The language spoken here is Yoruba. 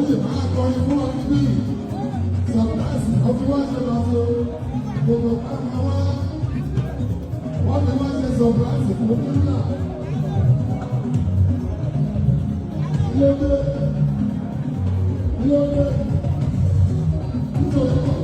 Ó sì máa kọrin fún wa níbí. Surprise wọ́n fi wá ṣe lọ sí gbogbo káwọn wá. Wọ́n fi wá ṣe surprise fún Kíbla. Lóde lóde nítorí